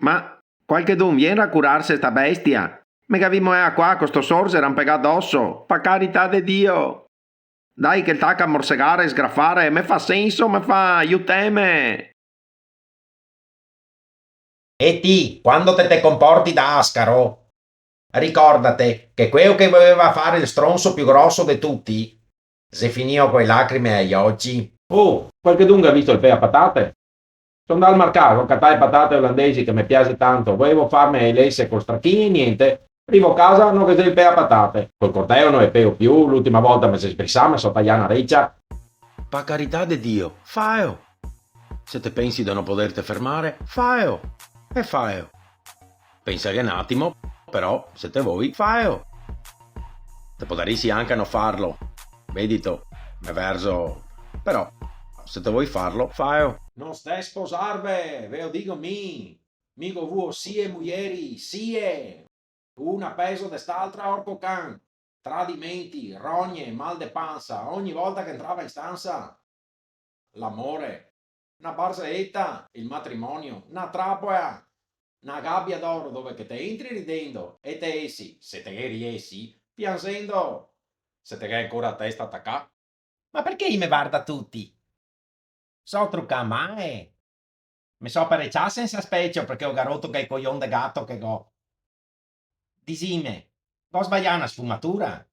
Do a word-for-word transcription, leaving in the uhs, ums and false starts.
Ma qualchedun vien a curarse sta bestia? Me gavì moea qua co sto sorze rampegà doso, pa carità de Dio! Dai che el taca a morsegare e sgrafare, me fa senso, me fa, aiuteme! E ti, quando te te comporti da ascaro, ricordate che queo che voleva fare el stronso più groso de tuti, xe finìo co e lacrime ai oci. Oh, qualchedun ga visto el pea patate? So ndà al marcà, go catà e patate olandesi che me piaxe tanto, voevo farme e lese col strachin e gnente. Rivo casa, no ghe xe el pea patate. Col corteo no e peo più, l'ultima volta me xe sbrisà, me so taià na recia. Pa carità de Dio, faeo! Se te pensi de no poderte fermare, faeo! E faeo! Pensaghe n'atimo, però, se te voi, faeo! Te podarisi anca no farlo. Vedito, me verzo. Però, se te voi farlo, faeo! No stè sposarve, ve o digo mi! Mi go vuo sie muieri, sie! Una pezo de st'altra, orco can! Tradimenti, rogne, mal de pansa, ogni volta che entrava in stansa. L'amore. Na barzeeta, el matrimonio, na trapola, na gabia d'oro dove che te entri ridendo e te esi, se te ghe riesi, pianzendo. Se te ghe ancora a testa tacà. Ma perché i me varda tuti? So trucà mae? Me so parecià sensa specio parché o ga roto quel cojon de gato che go. Disime, go sbalià na sfumatura?